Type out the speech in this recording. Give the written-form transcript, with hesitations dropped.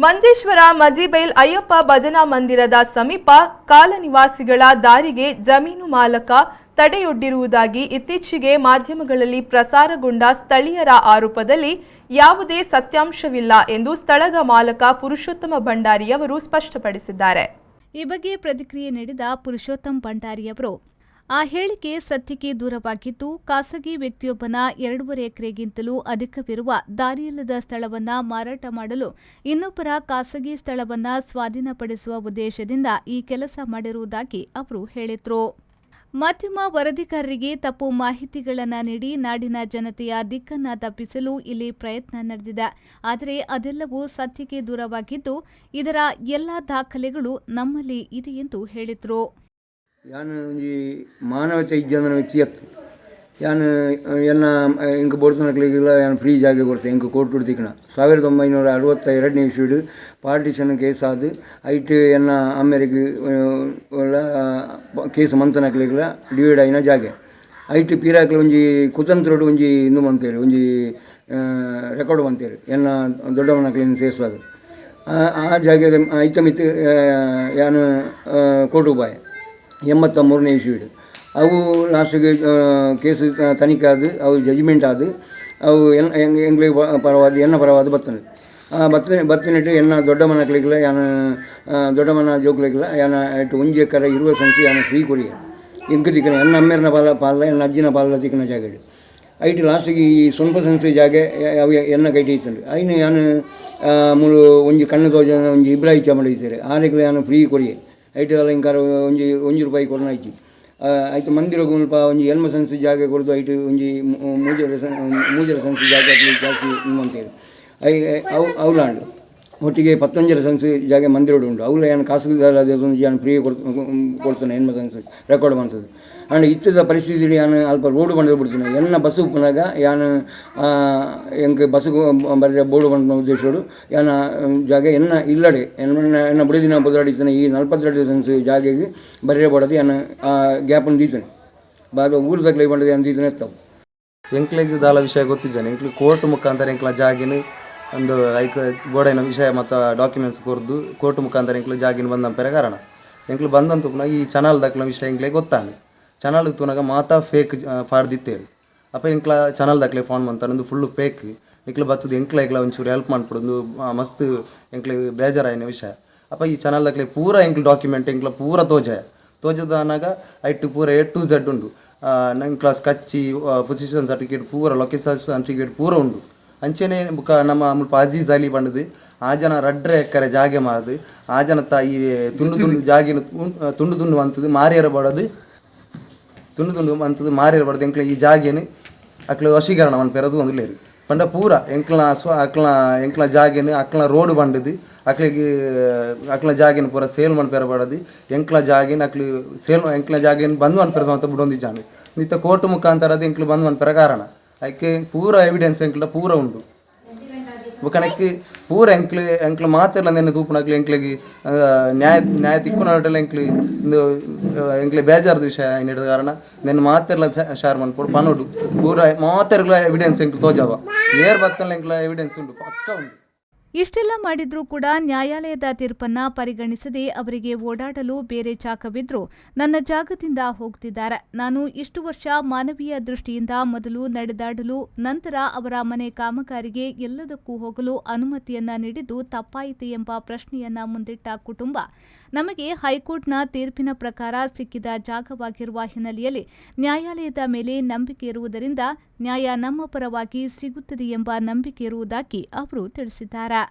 ಮಂಜೇಶ್ವರ ಮಜಿಬೈಲ್ ಅಯ್ಯಪ್ಪ ಭಜನಾ ಮಂದಿರದ ಸಮೀಪ ಕಾಲನಿವಾಸಿಗಳ ದಾರಿಗೆ ಜಮೀನು ಮಾಲಕ ತಡೆಯೊಡ್ಡಿರುವುದಾಗಿ ಇತ್ತೀಚೆಗೆ ಮಾಧ್ಯಮಗಳಲ್ಲಿ ಪ್ರಸಾರಗೊಂಡ ಸ್ಥಳೀಯರ ಆರೋಪದಲ್ಲಿ ಯಾವುದೇ ಸತ್ಯಾಂಶವಿಲ್ಲ ಎಂದು ಸ್ಥಳದ ಮಾಲಕ ಪುರುಷೋತ್ತಮ ಭಂಡಾರಿಯವರು ಸ್ಪಷ್ಟಪಡಿಸಿದ್ದಾರೆ. ಈ ಬಗ್ಗೆ ಪ್ರತಿಕ್ರಿಯೆ ನೀಡಿದ ಪುರುಷೋತ್ತಮ್ ಭಂಡಾರಿಯವರು, ಆ ಹೇಳಿಕೆ ಸತ್ಯಕ್ಕೆ ದೂರವಾಗಿದ್ದು, ಖಾಸಗಿ ವ್ಯಕ್ತಿಯೊಬ್ಬನ 2.5 ಎಕರೆಗಿಂತಲೂ ಅಧಿಕವಿರುವ ದಾರಿಯಿಲ್ಲದ ಸ್ಥಳವನ್ನ ಮಾರಾಟ ಮಾಡಲು ಇನ್ನೊಬ್ಬರ ಖಾಸಗಿ ಸ್ಥಳವನ್ನ ಸ್ವಾಧೀನಪಡಿಸುವ ಉದ್ದೇಶದಿಂದ ಈ ಕೆಲಸ ಮಾಡಿರುವುದಾಗಿ ಅವರು ಹೇಳಿದರು. ಮಾಧ್ಯಮ ವರದಿಗಾರರಿಗೆ ತಪ್ಪು ಮಾಹಿತಿಗಳನ್ನು ನೀಡಿ ನಾಡಿನ ಜನತೆಯ ದಿಕ್ಕನ್ನು ತಪ್ಪಿಸಲು ಇಲ್ಲಿ ಪ್ರಯತ್ನ ನಡೆದಿದೆ. ಆದರೆ ಅದೆಲ್ಲವೂ ಸತ್ಯಕ್ಕೆ ದೂರವಾಗಿದ್ದು, ಇದರ ಎಲ್ಲ ದಾಖಲೆಗಳು ನಮ್ಮಲ್ಲಿ ಇದೆ ಎಂದು ಹೇಳಿದರು. ಯಾನ್ ಒಂಜಿ ಮಾನವತೆ ಇಜ್ಜಂದಿನ ವ್ಯಕ್ತಿ ಅತ್ತ್. ಯಾನ್ ಎನ್ನ ಎಂಕ್ ಬೋಡ್ತನಕ್ಲೆಗ್ಲ ಯಾನ್ ಫ್ರೀ ಜಾಗೆ ಕೊರ್ತೆ. ಎಂಕ್ ಕೋರ್ಟುಡು ತಿಕ್ಕುನ 1962ನೇ ಇಸ್ವಿಡ್ ಪಾರ್ಟಿಷನ್ ಕೇಸ್ ಆದ್ ಐಟ್ ಎನ್ನ ಅಮ್ಮೆರೆಗ್ ಕೇಸ್ ಮಂತನಕ್ಲೆಗ್ಲ ಡಿವೈಡ್ ಆಯಿನ ಜಾಗೆ. ಐಟ್ ಪಿರಾಕ್ಲ ಒಂಜಿ ಕುತಂತ್ರಡ್ ಒಂಜಿ ಇಂದು ಮಂತೆರ್, ಒಂಜಿ ರೆಕಾರ್ಡ್ ಮಂತೆರ್ ಎನ್ನ ದೊಡ್ಡಮ್ಮನಕ್ಲೆನ್ ಸೇರ್ಸಾದ್. ಆ ಜಾಗೆದ ಐತ ಮಿತ್ತ್ ಯಾನ್ ಕೋರ್ಟುಗ್ ಪೋಯೆ 83ನೇ ಇಸ್ವಿಡ್. ಅವು ಲಾಸ್ಟ್ಗೆ ಕೇಸ್ ತನಿಖೆ ಆದ್, ಅವು ಜಜ್ಮೆಂಟ್ ಆದ್, ಅವು ಎಂಕ್ಲೆಗ್ ಪರವಾದ್, ಎನ್ನ ಪರವಾದ್ ಬತ್ತುಂಡು. ಬತ್ತ ಬತ್ತಿನೆಟ್ ಎನ್ನ ದೊಡ್ಡಮ್ಮನಕ್ಲೆಗ್ಲ ಯಾನ್ ದೊಡ್ಡಮ್ಮನ ಜೋಕ್ಲೆಗ್ಲ ಯಾನ್ ಐಟ್ 1 ಎಕರೆ 20 ಸೆನ್ಸ್ ಯಾನ್ ಫ್ರೀ ಕೊರಿಯೆ. ಎಂಕ್ ತಿಕ್ಕುನ ಎನ್ನ ಅಮ್ಮೆರ್ನ ಪಾಲ ಪಾಲ ಎನ್ನ ಅಜ್ಜಿನ ಪಾಲ ತಿಕ್ಕುನ ಜಾಗೆಡ್. ಐಟ್ ಲಾಸ್ಟ್ಗೆ ಈ 9 ಸೆನ್ಸ್ ಜಾಗೆ ಅವು ಎನ್ನ ಕೈಟ್ ಇತ್ತುಂಡು. ಐನ್ ಯಾನ್ ಮೂಲು ಒಂಜಿ ಕಣ್ಣು ತೋಜಂದಿನ ಒಂಜಿ ಇಬ್ರಾಹಿಂ ಚಾಮಡಿ ಇತ್ತೆರ್, ಆರೆಗ್ಲ ಯಾನ್ ಫ್ರೀ ಕೊರಿಯೆ. ಐಟ್ ದಾಲ ಎಂಕಾರ ಒಂಜಿ ಒಂಜಿ ರೂಪಾಯಿ ಕೊರ್ನ ಇಜ್ಜಿ. ಐತ ಮಂದಿರಗ್ ಮುಲ್ಪ ಒಂಜಿ 80 ಸೆನ್ಸ್ ಜಾಗೆ ಕೊರ್ದು ಐಟ್ ಒಂಜಿ 3.5 ಸೆನ್ಸ್ ಜಾಗೆ ಜಾಸ್ತಿ ಮಂತೆರ್. I ಅವು ಅವ್ಲಾಂಡ್ ಒಟ್ಟಿಗೆ 15.5 ಸೆನ್ಸ್ ಜಾಗೆ ಮಂದಿರಡ್ ಉಂಡು. ಅವ್ಲ ಯಾನ್ ಖಾಸಗಿದಾರ ಯಾನ್ ಫ್ರೀ ಕೊಡ್ತೇನೆ 80 ಸೆನ್ಸ್ ರೆಕಾರ್ಡ್ ಮಂತುದು. ಆಂಡ ಇತ್ತದ ಪರಿಸ್ಥಿತಿ ಯಾನ್ ಅಲ್ಪ ರೋಡ್ ಬಂದು ಬಿಡ್ತೇನೆ. ಎನ್ನ ಬಸ್ ಉಪ್ಪುನಗ ಯಾನ್ ಎಂಕ್ ಬಸ್ ಬರ್ರೆ ಬೋರ್ಡು ಪನ್ಪಿನ ಉದ್ದೇಶಡು ಯಾನ್ ಜಾಗೆ ಎನ್ನ ಇಲ್ಲಡೆ ಎನ್ನ ಎನ್ನ ಬುಡದಿನ ಬದಲಾಡಿತೇನೆ. ಈ 42 ಸೆನ್ಸ್ ಜಾಗೆಗ್ ಬರ್ರೆ ಬೋಡದು ಯಾನ್ ಆ ಗ್ಯಾಪನ್ನು ದೀತೇನೆ. ಬಾದ ಊರುದಕ್ಲೆ ಪಂಡದು ಯಾನ್ ದೀತೇನೆ ಎತ್ತವು. ಎಂಕ್ಲೆಗ್ ದಾಲ ವಿಷಯ ಗೊತ್ತಿಜ್ಜಾನೆ. ಎಂಕ್ಲೆ ಕೋರ್ಟ್ ಮುಖಾಂತರ ಎಂಕ್ಲ ಜಾಗಿನ ಒಂದು ಐಕ್ ಬೋಡೈನ ವಿಷಯ ಮತ್ತು ಡಾಕ್ಯುಮೆಂಟ್ಸ್ ಕೊರ್ದು ಕೋರ್ಟ್ ಮುಖಾಂತರ ಎಂಕ್ಲೆ ಜಾಗಿನ ಬಂದಂಪೆರೆ ಕಾರಣ. ಎಂಕ್ಲು ಬಂದಂತ ಈ ಚಾನಲ್ ದಕ್ಲ ವಿಷಯ ಎಂಕ್ಲೆ ಗೊತ್ತಾಂಡ್. ಚಾನಲ್ ತೂನಗ ಮಾತಾ ಫೇಕ್ ಫಾರ್ದಿತ್ತೇರು. ಅಪ್ಪ ಎಂಕ್ಲ ಚಾನಲ್ ದಕ್ಲೆ ಫೋನ್ ಮಂತಾರ, ಒಂದು ಫುಲ್ಲು ಫೇಕ್, ಎಂಕ್ಲು ಬತ್ತದ ಎಂಕ್ಲ ಎಂಕ್ಲ ಒಂಚೂರು ಹೆಲ್ಪ್ ಮನ್ಪೊಡು, ಮಸ್ತ್ ಎಂಕ್ಲೆ ಬೇಜಾರಾಯಿನ ವಿಷಯ. ಅಪ್ಪ ಈ ಚಾನಲ್ ದಕ್ಲೆ ಪೂರ ಎಂಕ್ಲು ಡಾಕ್ಯುಮೆಂಟ್ ಎಂಕ್ಲ ಪೂರ ತೋಜಾಯ. ತೋಜದಾನಾಗ ಐಟ್ ಪೂರ ಎ ಟು ಝೆಡ್ ಉಂಡು. ಎಂಕ್ಲ ಸ್ಕಚ್ಚಿ, ಪೊಸಿಷನ್ ಸರ್ಟಿಫಿಕೇಟ್ ಪೂರ, ಲೊಕೇಶನ್ ಸರ್ಟಿಫಿಕೇಟ್ ಪೂರ ಉಂಡು. ಅಂಚೆನೆ ಬುಕ್ಕ ನಮ್ಮ ಮುಲ್ಪ ಅಜೀಜ್ ಅಲಿ ಪಂಡುದು ಆ ಜನ 2.5 ಎಕರೆ ಜಾಗೆ ಮಾರ್ದು, ಆ ಜನತ ಈ ತುಂಡು ತುಂಡು ಜಾಗಿನ ತುಂಡು ತುಂಡು ಮಂತುದು ಮಾರಿಯರ ಬಡದು, ತುಂಡು ತುಂಡು ಮಂತುದು ಮಾರಿಯರ ಬಡದು ಎಂಕ್ಲ ಈ ಜಾಗೆನ್ ಅಕ್ಲು ವಶೀಕರಣ ಮನ್ಪೆರದು ಒಂದುಲ್ಲೆರ್. ಪಂಡ ಪೂರ ಎಂಕ್ಲ ಸ್ವ ಅಕ್ಲ ಎಂಕ್ಲ ಜಾಗೆನ್ ಅಕ್ಲ ರೋಡ್ ಬಂಡುದು ಅಕ್ಲೆಗ್ ಅಕ್ಲ ಜಾಗೆನ್ ಪೂರ ಸೇಲ್ ಮನ್ಪೆರ ಬಡದು. ಎಂಕ್ಲ ಜಾಗೆನ್ ಅಕ್ಲು ಸೇಲ್ ಎಂಕ್ಲ ಜಾಗೆನ್ ಬಂದ್ ಮನ್ಪೆರ ಮಾತ ಬುಡೊಂದಿಜ್ಜಾಂಡ್. ಇತ್ತ ಕೋರ್ಟ್ ಮುಖಾಂತರ ಎಂಕ್ಲು ಬಂದ್ ಮನ್ಪೆರ ಕಾರಣ. ಐಕ್ ಪೂರ ಎವಿಡೆನ್ಸ್ ಎಂಕ್ಲ ಪೂರ ಉಂಡು. ಬೊಕ್ಕ ಪೂರ ಎಂಕ್ಲು ಎಂಕ್ಲು ಮಾತೆರ್ಲ ನೆನ್ನೆ ತೂಪುನಕ್ಲು ಎಂಕ್ಲೆಗ್ ನ್ಯಾಯ ನ್ಯಾಯ ತಿಕ್ಕುನಟಲ ಎಂಕ್ಲು ಇಂದು ಎಂಕ್ಲೆ ಬೇಜಾರದ ವಿಷಯ ಆಯ್ನೆಡ್ದ್ ಕಾರಣ ನೆನ್ನೆ ಮಾತೆರ್ಲ ಶೇರ್ ಮನ್ಪೊಡು ಪನೊಡು. ಪೂರ ಮಾತೆರ್ಲ ಎವಿಡೆನ್ಸ್ ಎಂಕ್ಲು ತೋಜಾವ. ಏರ್ ಬತ್ತಲ ಎಂಕ್ಲ ಎವಿಡೆನ್ಸ್ ಉಂಡು, ಪಕ್ಕ ಉಂಡು. ಇಷ್ಟೆಲ್ಲ ಮಾಡಿದ್ರೂ ಕೂಡ ನ್ಯಾಯಾಲಯದ ತೀರ್ಪನ್ನ ಪರಿಗಣಿಸದೆ ಅವರಿಗೆ ಓಡಾಡಲು ಬೇರೆ ಜಾಗವಿದ್ರೂ ನನ್ನ ಜಾಗದಿಂದ ಹೋಗ್ತಿದ್ದಾರೆ. ನಾನು ಇಷ್ಟು ವರ್ಷ ಮಾನವೀಯ ದೃಷ್ಟಿಯಿಂದ ಮೊದಲು ನಡೆದಾಡಲು, ನಂತರ ಅವರ ಮನೆ ಕಾಮಗಾರಿಗೆ ಎಲ್ಲದಕ್ಕೂ ಹೋಗಲು ಅನುಮತಿಯನ್ನ ನೀಡಿದ್ದು ತಪ್ಪಾಯಿತೆ ಎಂಬ ಪ್ರಶ್ನೆಯನ್ನ ಮುಂದಿಟ್ಟ ಕುಟುಂಬ, ನಮಗೆ ಹೈಕೋರ್ಟ್ನ ತೀರ್ಪಿನ ಪ್ರಕಾರ ಸಿಕ್ಕಿದ ಜಾಗವಾಗಿರುವ ಹಿನ್ನೆಲೆಯಲ್ಲಿ ನ್ಯಾಯಾಲಯದ ಮೇಲೆ ನಂಬಿಕೆ ಇರುವುದರಿಂದ ನ್ಯಾಯ ನಮ್ಮ ಪರವಾಗಿ ಸಿಗುತ್ತದೆ ಎಂಬ ನಂಬಿಕೆ ಇರುವುದಾಗಿ ಅವರು ತಿಳಿಸಿದ್ದಾರೆ.